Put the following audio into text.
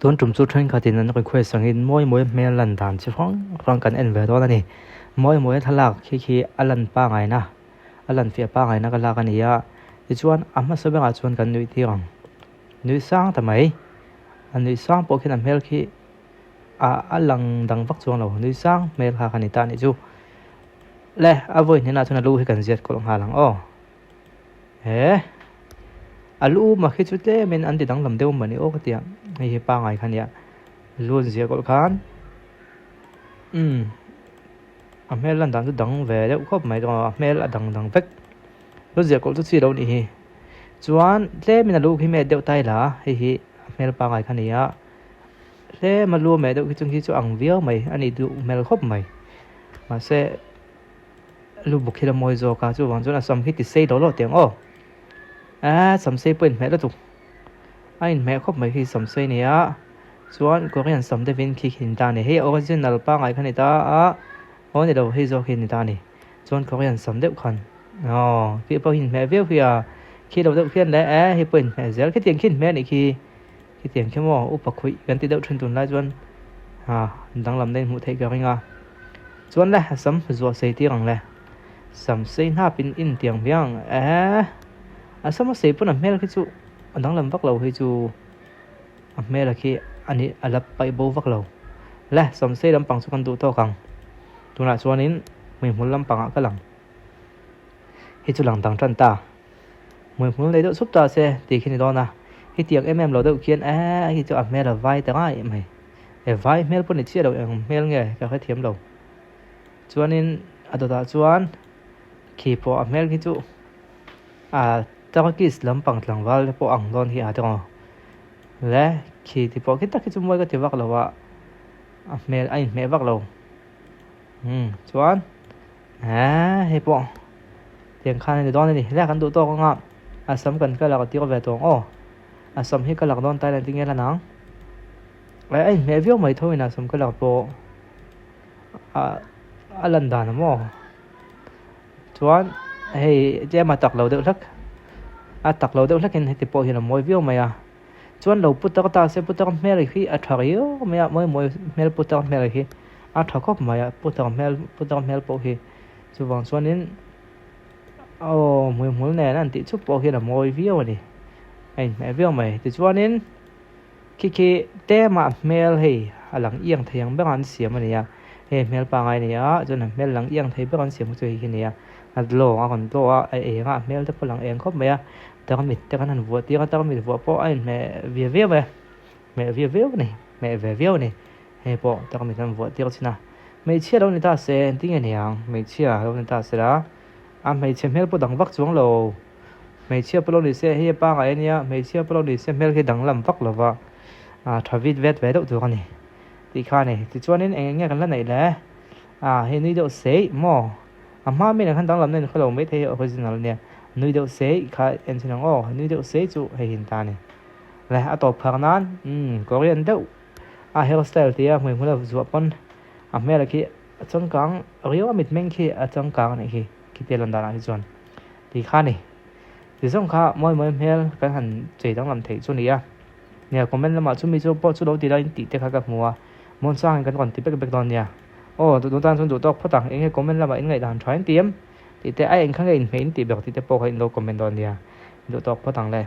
Tun tum chu thenkhatin an request angin mawi mawi hmel lan dan chi hrang hrang kan en ve dawn a ni. Mawi mawi thlalak khi khi a lan pangaina a lan fiah pangaina ka lak a ni a, tichuan a hmasa berah chuan kan nuih tir ang. Nuih sang ta mai, a nuih sang pawh khian a hmel khi a a lang dang vak chuang lo, nuih sang hmel kha ka ni ta a nih chu. Le a vawi hnenah chuan a lu hi kan ziat kawlh nghal ang aw. He a lu mah khi chu tlemin an ti danglam deuh mah ni aw ka ti a, hei hi pangai kha nia lu an ziah kawlh khan umm a hmel lan dan chu dang ve deuh khawp mai a hmel a dang dang vek lu ziah kawlh chu chi lo nih hi chuan tlemin a lu khi met deuh ta ila hei hi a hmel pangai kha nia tlem a lu a meh deuh khi chu khi chu ang viau mai a nih duh hmel khawp mai mahse. Lu buk hi la mawi zawk a, chuvang chuan a sam hi ti sei lo lo teh ang aw. Aaa sam sei pawh a inhmeh lutuk, a inhmeh khawp mai khi sam sei nia. Chuan Korean sam deuhin khi khi ni ta a ni, hei original pangngai kha ni ta a, aw ni lo hei zawk hi ni ta a ni. Chuan Korean sam deuh khan aw khi pawh hi inhmeh viau hi a, khi lo deuh khian le e hei pawh inhmeh zel khitiang khi inhmeh a nih khi, khitiang khi maw upa khuih kan ti deuh thin tunlai chuan ha danglam na inhmuh theih ka ring a. Chuan le a sam zuah sei tir ang le. Sam sei hnap in in tiang viang eh a sam a sei pawn a hmel khi chu a danglam vak lo hi chu a hmel a khi a ni a la paih bo vak lo. Le sam sei lampang chu kan duh tawk ang. Tunah chuanin hmuihmul lampangah ka lang. Hi chu lang dang tan ta. Hmuihmul nei deuh chhup ta se tih khi ni dawn a. Hetiang em em lo deuh khian eh hi chu a hmel a vai ta ngai mai. He vai hmel pawh ni chiah lo eng hmel nge ka hrethiam lo. Chuanin a dawtah chuan khi pawh a hmel khi chu a Turkish lampang tlangval te pawh ang dawn hi a tawng a. Le khi ti pawh khi tak hi chu mawi ka ti vak lo a, a hmel a inhmeh vak lo. Umm chuan eee hei pawh tiang khan a ni dawn a ni. Helai kan duh tawk anga a sam kan ka lak tir ve tawh ang aw. A sam hi ka lak dawn ta ila tinge la nang. A inhmeh viau mai tho in a sam ka lak pawh ah a lan dan a maw chuan hei tlem a tak lo deuh hlek a tak lo deuh hlek in heti pawh hian a mawi viau mai a chuan lo pu tak ta se pu tak hmel hi a tha riau mai a mawi mawi hmel pu tak hmel hi a tha khawp mai a pu tak hmel pu tak hmel pawh hi chuvang chuanin aw hmuihmul nen an tih chuk pawh hian a mawi viau a ni a inhmeh viau mai tichuanin. Khi khi tema hmel hei a lang iang thei ang ber an siam a ni a, hei hmel pangai a ni a, chuan a hmel lang iang thei ber an siam chu hei hi a ni a, a glow a rawn glow a, a eng a, a hmel te pawh a lang eng khawp mai a, tarmit te kan han vuah tir a, tarmit vuah pawh a inhmeh ve viau e, hmeh viau viau a ni, hmeh ve viau a ni, hei pawh tarmit an vuah tir chin a, hmeichhia lo ni ta se engtin nge ni ang, hmeichhia lo ni ta se la, a hmeichhe hmel pawh dang vak chuang lo. Hmeichhia pawh lo ni se hei a pangai a nia, hmeichhia pawh lo ni se hmel khi danglam vak lo va, ah tha vit vet ve deuh tur a ni tih kha a ni. Tichuanin eng eng nge kan la neih le? Ah hei nui deuh seih maw? A hma mi nen khan danglam na in khaw lo maithei hi original a nia, nui deuh seih kha en chhin ang aw, nui deuh seih chu hei hi an ta a ni. Le a tawp phar nan umm Korean deuh a hairstyle tia hmuihmul a zuah pawn a hmel khi a changkang riau a mitmeng khi a changkang a nih khi khitia lan danah hi chuan. Tih kha a ni. Ti zawng kha mawi mawi hmel kan han chei danglam theih chu a ni a. Nia comment lamah chumi chu pawh chu lo ti laiin tih te kha ka hmu a. Muansangin kan rawn ti bek bek dawn nia. Aw duh tan chuan duh tawk phawt ang. Enge comment lamah in ngaihdan tha in ti em? Tih te a eng kha nge inhmeh in tih ber tih te pawh kha in lo comment dawn nia. Duh tawk phawt ang le.